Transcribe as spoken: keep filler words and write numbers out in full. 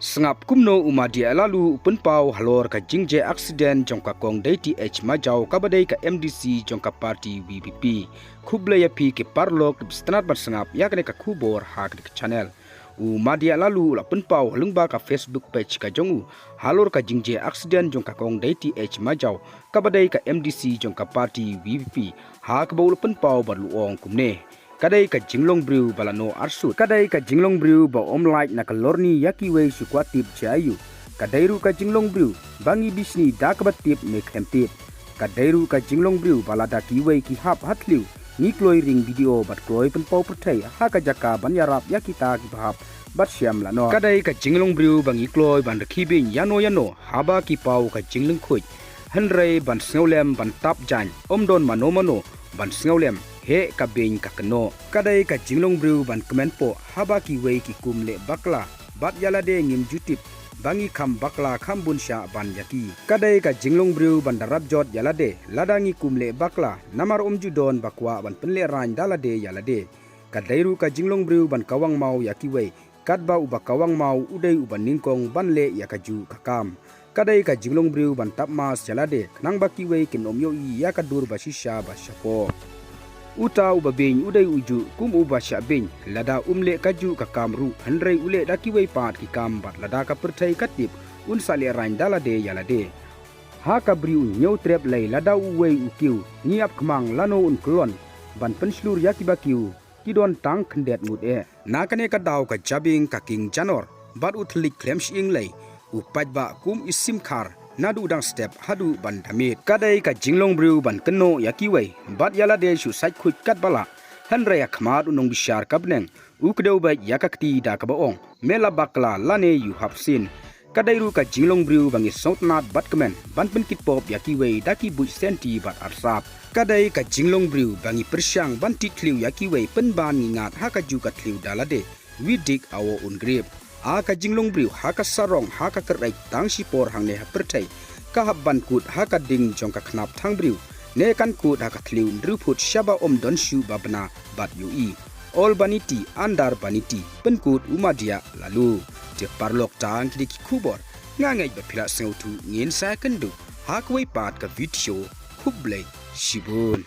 Sngap kumno u Madia Lalu u pynpaw halor ka jingjia accident jong ka kong Deiti H Majaw kaba dei ka M D C jong ka party V P P. Khublei ïa phi ki paralok, sngap ban sngap ïa kane ka khubor ha kane ka channel. U Madia Lalu u la pynpaw lyngba ka Facebook page ka jong u halor ka jingjia accident jong ka kong Deiti H Majaw kaba dei ka M D C jong ka party V P P, ha kaba u la pynpaw bad u ong kumne: Ka dei ka jinglong briew ba la noh arsut. Ka dei ka jinglong briew ba ym lait na ka lorni ïa kiwei shu kwah tip jia aiu. Ka dei ruh ka jinglong briew ba ngi bishni da kaba tip ne khlem tip. Ka dei ruh ka jinglong briew ba lada kiwei ki hap ha thliew, ngi kloi ring video bad kloi pynpaw pyrthei ha ka jaka ban ïarap ïa kita kiba hap bad shem la noh. Ka dei ka jinglong briew ba ngi kloi ban rkhie beiñ ïano ïano haba ki paw ka jinglyngkhuid. Hynrei ban sngewlem ban tap jaiñ, ym don mano mano ban sngewlem, heh ka beiñ ka kynnoh. Ka dei ka jinglong briew ban kmen poh haba kiwei ki kum leh bakla bad ïa lade ngim ju tip ba ngi kham bakla kham bun shah ban ïa ki. Ka dei ka jinglong briew ban da rap jot ïa lade lada ngi kum leh bakla, namar ym ju don ba kwah ban pynlehraiñ da lade ïa lade. Ka dei ruh ka jinglong briew ban kawang maw ïa kiwei, katba uba kawang maw u dei uba nyngkong ban leh ïa kajuh ka kam. Ka dei ka jinglong briew ban tap mas ïa lade khnang ba kiwei kin ym ïohi ïa ka dur ba shisha ba shapoh. Uta uba beiñ u dei ujuh kum uba shah beiñ, lada um leh kajuh ka kam ruh, hynrei u leh da kiwei pat ki kam bad lada ka pyrthei ka tip, un sa lehraiñ da lade ïa lade. Ha ka bri u hynñiew trep lei lada uwei u kiew, ngi ap khmang lano un kyllon ban pynshlur ïa kiba kiew, ki don tang khyndiat ngut eh. Na kane ka daw ka jabieng ka king janor bad u thylliej khlem shyieng lei, u paidbah kum i sim khar naduh dang step haduh ban da miet. Ka dei ka jinglong briew ban kynnoh ïa kiwei bad ïa lade shu sait khuid katba lah. Hynrei ha khmat u nongbishar ka bneng u kdew beit ïa ka kti da kaba ong, me la bakla lane ïu hap sien. Ka dei ruh ka jinglong briew ba ngi sngewtynnat bad kmen ban pynkit pop ïa kiwei da ki buit senti bad arsap. Ka dei ka jinglong briew ba ngi pyrshang ban tied thliew ïa kiwei pynban ngi ngat ha kajuh ka thliew da lade, wi dik awo un grip. A ka jinglong briew ha ka sarong ha ka kyrhai tang shipor hangne ha pyrthei, ka hap ban kut ha ka ding jong ka khnap thang briew, ne kan kut ha ka thliew hynriew phut shaba ym don shuh ba bna bad ïohi. All vanity under vanity, pynkut u Madia Lalu. Te paralok, tang kine ki khubor. Nga ngeit ba phi la sngewthuh, ngin sa ïakynduh ha kawei pat ka video. Khublei shibun.